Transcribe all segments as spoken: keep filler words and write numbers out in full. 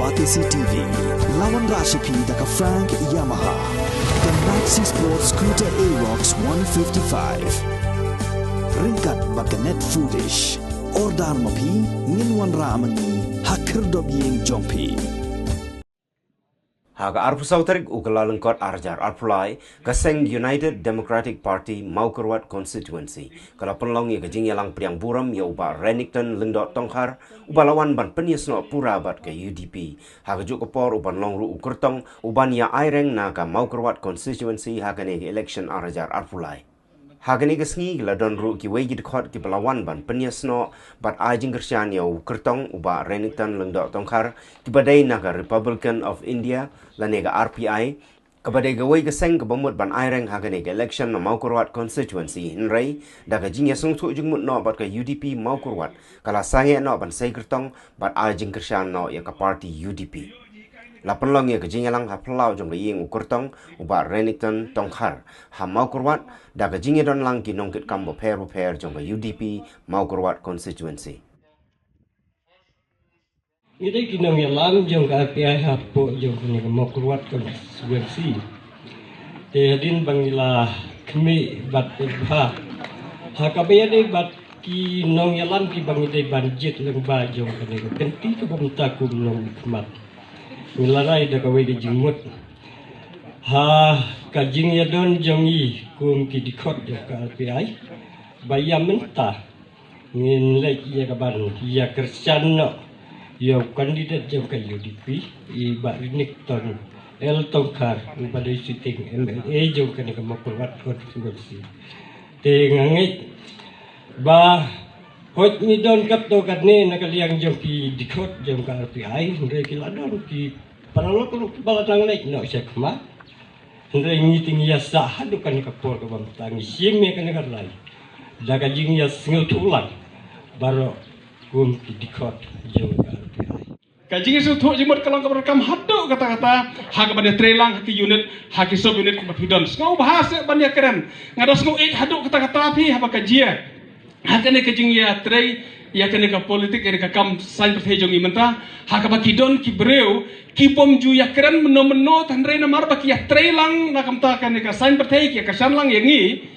Batesi T V, la wanrah sha phi da ka Frank Yamaha, ka Maxi Sport Scooter Aerox one fifty-five. Ryngkat bad ka Net Foodish. Order ma phi, ngin wanrah ma ngi ha khyrdop ïing jong phi. Ha ka arphew saw tarik u Kyllalyngkot arhajar arphew lai, ka seng United Democratic Party Mawkyrwat Constituency ka la pynlong ïa ka jingïalang pdiang burom ïa u Bah Renikton Lyngdoh Tongkhar, u ba la wan ban pynïasnoh pura bad ka U D P. Ha kajuh ka por u ban long ruh u kyrtong u ban ïa aireng na ka Mawkyrwat Constituency ha kane ka election arhajar arphew lai. Ha kane ka sngi ki la don ruh kiwei ki dkhot kiba la wan ban pynïasnoh bad ai jingkyrshan ïa u kyrtong u Bah Renikton Lyngdoh Tongkhar, kiba dei na ka Republican of India lane ka R P I, kaba dei kawei ka seng kaba mut ban aireng ha kane ka election na Mawkyrwat Constituency, hynrei da ka jingïasngewthuh jingmut noh bad ka U D P Mawkyrwat, ka la sangeh noh ban sei kyrtong bad ai jingkyrshan noh ïa ka party U D P. La pynlong ïa ka jingïalang ha phyllaw jong ka ïing u kyrtong u Bah Renikton Tongkhar ha Mawkyrwat, da ka jingïadon lang ki nongkitkam bapher bapher jong ka U D P Mawkyrwat Constituency. Ngi dei ki nongïalam jong ka R P I hapoh jong kane ka Mawkyrwat Constituency. Te hadien ba ngi la khmih bad pynbha ha kaba ïadei bad ki nongïalam kiba ngi dei ban jied lyngba jong kane ka kynti kaba mynta kum nongmihkhmat, ngi la rai da kawei ka jingmut ha ka jingïadon jong ngi kum ki dkhot jong ka R P I ba ïa mynta ngin leit ïa ka ban ïa kyrshan noh ïa u kandidet jong ka U D P, i Bah Renikton L Tongkhar, uba dei sitting M L A jong kane ka Mawkyrwat Constituency. Te nga ngeit ba hooid ngi don katto katne na ka liang jong ki dkhot jong ka R P I, hynrei ki la don ki paralok ruh kiba la nang leit noh sha khmat. Hynrei ngi te ngi ïa sah haduh kane ka por kaba mynta, ngi shim ïa kane ka rai da ka jingïasngewthuh lang baroh kum ki dkhot jong ka R P I. Ka jingïasngewthuh jingmut ka long kaba donkam haduh katta katta ha kaba ïatreilang ha ki unit, ha ki sub unit kiba phi don. Sngewbha seh ban ïakren. Nga da sngew ïeit haduh katta katta phi haba ka jia ha kane ka jingïatrei ïa kane ka politik, ïa kane ka kam saiñ pyrthei jong ngi mynta, ha kaba ki don ki briew ki bym ju ïakren mynno mynno, hynrei namar ba ki ïatreilang na ka bynta kane ka saiñ pyrthei, ki ïakyrshan lang ïa ngi.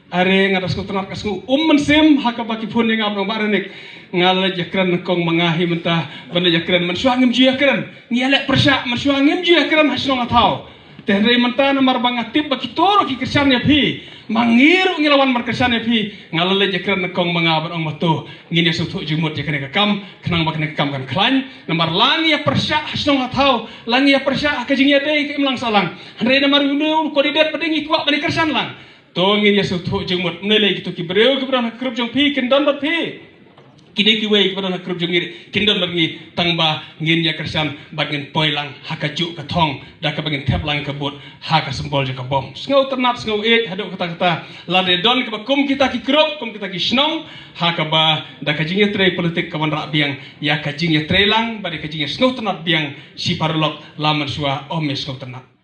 Are nga da sngewtynnat, ka sngew um mynsiem ha kaba ki phone ïa nga ban ong, Bah Renik, nga la leit ïakren nyngkong ma nga hi mynta, ban leit ïakren, mynshuwa ngim ju ïakren. Ngi ïaleh pyrshah, mynshuwa ngim ju ïakren ha shnong ha thaw. Te hynrei mynta namar ba nga tip ba kito ruh ki kyrshan ïa phi, ma ngi ruh ngi la wan ban kyrshan ïa phi, nga la leit ïakren nyngkong ma nga ban ong, ma to ngin ïasngewthuh jingmut ïa kane ka kam, khnang ba kane ka kam kan khlaiñ. Namar la ngi ïa pyrshah ha shnong ha thaw, la ngi ïa pyrshah ha ka jingïadei ka imlang sahlang, hynrei namar une u candidate ba dei ngi kwah ban ïa kyrshan lang, to ngin ïasngewthuh jingmut. Mynne lei kito ki briew kiba don ha ka group jong phi kin don bad phi. Kine kiwei kiba don ha ka group jong ngi kin don bad ngi, tang ba ngin ïa kyrshan bad ngin poi lang ha kajuh ka thong da kaba ngin thep lang ka vote ha ka symbol jong ka bom. Sngewtynnat, sngew ïeit haduh katta katta. Lada don kiba kum kita ki group, kum kita ki shnong, ha kaba da ka jingïatrei politik ka wanrah biang ïa ka jingïatreilang bad ïa ka jingïasngewtynnat biang shi paralok, la mynshuwa ym ïasngewtynnat.